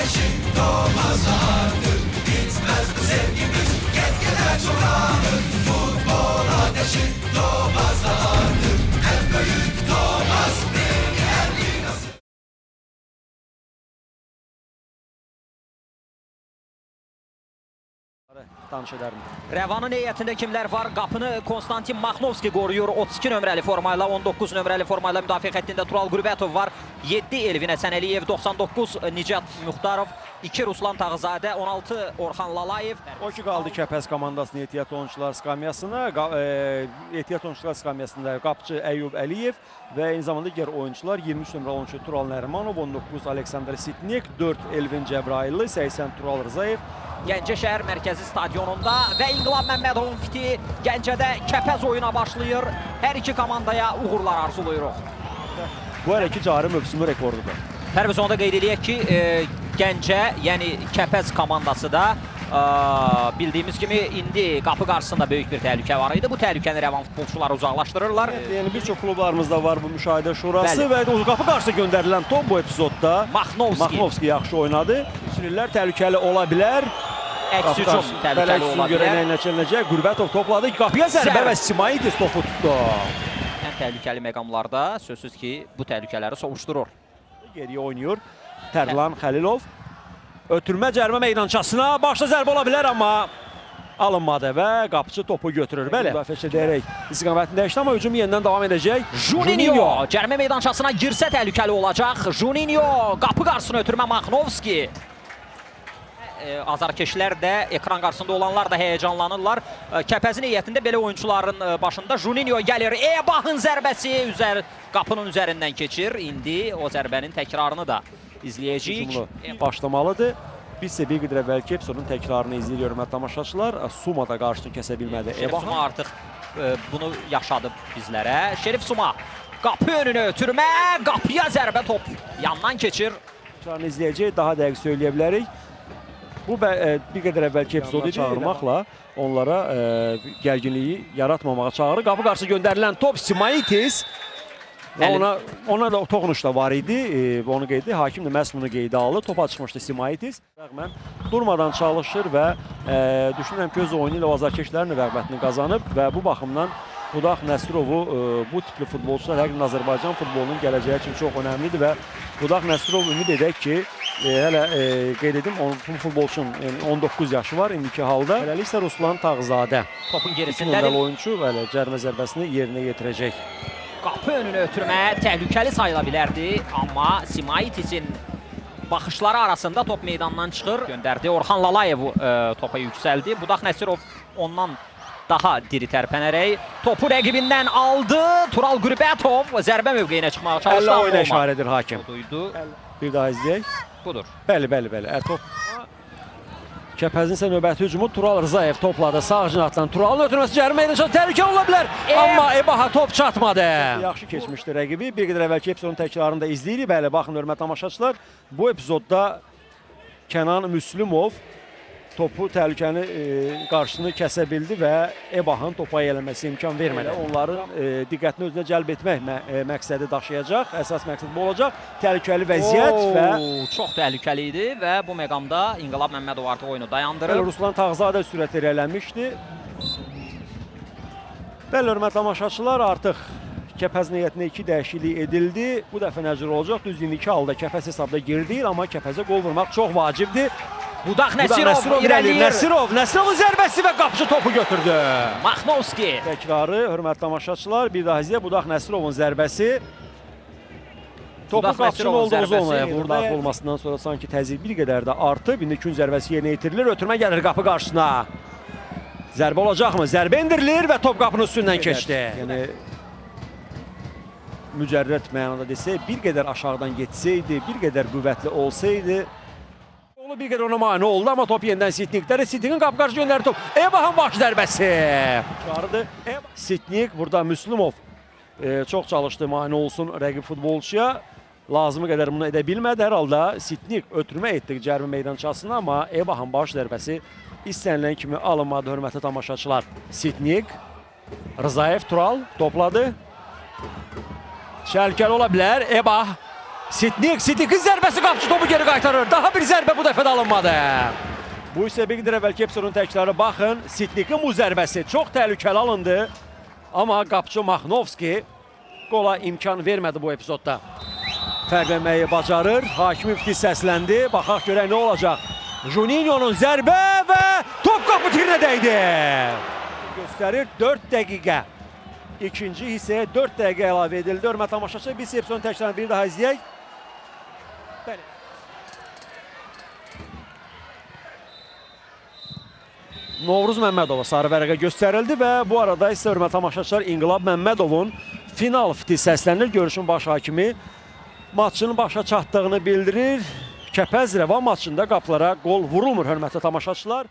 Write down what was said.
Ateşi doğmaz artık. Bitmez bu sevgimiz, gitgide çoğalır. Futbol ateşi doğmaz artık. En büyük Thomas Premier Ligası. Danış edərim. Rəvanın heyətində kimlər var? Qapını Konstantin Maxnovski qoruyur. 32 nömrəli formayla, 19 nömrəli formayla müdafiə xəttində Tural Qürbətov var. 7 Elvin Həsənəliyev, 99 Nicat Muxtarov, 2 Ruslan Tağızadə, 16 Orxan Lalayev. O ki qaldı Kəpəz komandasının ehtiyat oyunçular skamyasına. Ehtiyat oyunçular skamyasında qapıcı Əyyub Əliyev və eyni zamanda digər oyunçular 23 nömrəli oyunçu Tural Nərimanov, 19 Aleksandr Sitnik, 4 Elvin Cəbrayıllı, 80 Tural Rzayev. Gəncə şəhər mərkəzi stadionunda və İnqilab Məmmədovun fiti Gəncədə Kəpəz oyuna başlayır. Hər iki komandaya uğurlar arzulayırıq. Bu hələ ki cari mövsümü rekordudur. Pərviz, onu da qeyd eləyək ki, Gəncə, yəni Kəpəz komandası da bildiyimiz kimi indi qapı qarşısında böyük bir təhlükə var idi. Bu təhlükəni Rəvan futbolçuları uzaqlaşdırırlar. Evet, yəni bir çox klublarımızda var bu müşahidə şurası. Bəli. Və qapı qarşısına göndərilən top bu epizodda Maxnovski yaxşı oynadı. Üçlülər təhlükəli ola bilər. Əks hücum təhlükəli ola bilər. Görə nə ilə Qürbətov topladı. Qapıya zərbə və Simaitis topu tutdu. Ən təhlükəli məqamlarda sözsüz ki, bu təhlükələri sovuşdurur. Geriyə oynayır Tərlan Xəlilov. Ötürmə cərimə meydançasına. Başda zərbə ola bilər, amma alınmadı və qapıcı topu götürür. Bəli. Müdafiəçi deyərək istiqamətini dəyişdi, amma hücum yenidən davam edəcək. Juninho cərimə meydançasına girsə təhlükəli olacaq. Juninho qapı qarşısına ötürmə Maxnovski. Azarkeşlər də, ekran qarşısında olanlar da həyəcanlanırlar. Kəpəzin heyətində belə oyunçuların başında Juninho gəlir. Ebahın zərbəsi qapının üzərindən keçir. İndi o zərbənin təkrarını da izləyəcəyik. Başlamalıdır. Biz isə bir qədər əvvəlki epizodun təkrarını izləyirik, hörmətli tamaşaçılar. Suma da qarşısını kəsə bilmədi. Şerif Suma artıq bunu yaşadı bizlərə. Şerif Suma qapı önünə ötürmə, qapıya zərbə, top yandan keçir. Təkrarını izləyəcəyik, daha dəqiq söyləyə bilərik. Bu bir qədər əvvəlki epizod idi. Çağırmaqla onlara gərginliyi yaratmamağa çağırır. Qapı qarşı göndərilən top Simaitis. Ona da toxunuş da var idi. Onu qeyd etdi. Hakim də məhz bunu qeydə aldı. Topa çıxmışdı Simaitis. Rəğmən durmadan çalışır və düşünürəm ki, öz oyunu ilə azarkeşlərin rəğbətini qazanıb və bu baxımdan Budaq Nəsirovu bu tipli futbolçular həqiqətən Azərbaycan futbolunun gələcəyi üçün çox önəmlidir və Budaq Nəsirov ümid edək ki, hələ qeyd edim, bu futbolçunun 19 yaşı var indiki halda. Hələlik isə Ruslan Tağızadə. Topun gerisindədir. 2 nömrəli oyunçu bəli, cərimə zərbəsini yerinə yetirəcək. Qapı önünə ötürmə təhlükəli sayıla bilərdi, amma Simaitisin baxışları arasında top meydandan çıxır. Göndərdi. Orxan Lalayev topa yüksəldi. Budaq Nəsirov ondan daha diri tərpənərək topu rəqibindən aldı. Tural Qürbətov zərbə mövqeyinə çıxmağa çalışdı. Əllə oyuna işarə edir hakim. Duydu. Bir daha izləyək. Budur. Bəli, bəli, bəli. Top. Kəpəzin isə növbəti hücumu Tural Rzayev topladı. Sağ cinahdan Turalın ötürməsi cərimə meydançasına təhlükə ola bilər. Amma Ebaha top çatmadı. Yaxşı keçmişdi rəqibi. Bir qədər əvvəlki epizodun təkrarını da izləyirik. Bəli, baxın hörmətli tamaşaçılar. Bu epizodda Kənan Müslümov topu təhlükəni qarşısını kəsə bildi və Ebahın topa yiyələnməsi imkan vermədi. Onların diqqətini özünə cəlb etmək məqsədi daşıyacaq. Əsas məqsəd bu olacaq. Təhlükəli vəziyyət və... Çox təhlükəli idi və bu məqamda İnqilab Məmmədov artıq oyunu dayandırır. Bəli, Ruslan Tağızadə sürətlə irəlilənmişdi. Bəli, hörmətli tamaşaçılar, artıq Kəpəzin heyətinə 2 dəyişiklik edildi. Bu dəfə nə cür olacaq? Düz indiki halda Kəpəz hesabda geri deyil, amma Kəpəzə qol vurmaq çox vacibdir. Budaq Nəsirov irəliləyir. Nəsirovun zərbəsi və qapıcı topu götürdü. Maxnovski. Təkrarı, hörmətli tamaşaçılar, bir daha izləyək. Budaq Nəsirovun zərbəsi. Topu qapıcının olduğu zonaya vurdu. Daxil olmasından sonra sanki təzyiq bir qədər də artıb. İndi kün zərbəsi yerinə yetirilir. Ötürmə gəlir qapı qarşısına. Zərbə olacaqmı? Zərbə endirilir və top qapının üstündən keçdi. Yəni mücərrəd mənada desək, bir qədər aşağıdan getseydi, bir qədər qüvvətli olsaydı, bir qədər ona mane oldu, amma top yenidən Sitnik'də. Sitnik'in qapı qarşı göndərir top. Ebahın baş zərbəsi. Sitnik burada Müslümov çox çalışdı mane olsun rəqib futbolçuya. Lazımı qədər bunu edə bilmədi. Hər halda Sitnik ötürmə etdi cərimə meydançasına, amma Ebahın baş zərbəsi istənilən kimi alınmadı, hörmətli tamaşaçılar. Sitnik, Rzayev, Tural topladı. Təhlükəli ola bilər. Ebah. Sitnik, Sitnikin zərbəsi qapıcı topu geri qaytarır. Daha bir zərbə bu dəfə də alınmadı. Bu isə bir qədər əvvəlki epizodun təkrarı. Baxın, Sitnikin bu zərbəsi çox təhlükəli alındı. Amma qapıcı Maxnovski qola imkan vermədi bu epizodda. Fərqlənməyi bacarır. Hakim müfti səsləndi. Baxaq görək nə olacaq. Juninho'nun zərbə və top qapı tirinə dəydi. Göstərir 4 dəqiqə. İkinci hissəyə 4 dəqiqə əlavə edildi. Hörmətli tamaşaçılar, biz epizodun təkrarını bir daha izləyək. Bəli. Novruz Məmmədova sarı vərəqə göstərildi və bu arada isə hörmətli tamaşaçılar İnqilab Məmmədovun final fiti səslənir. Görüşün baş hakimi maçın başa çatdığını bildirir. Kəpəz Rəvan maçında qapılara qol vurulmur hörmətli tamaşaçılar.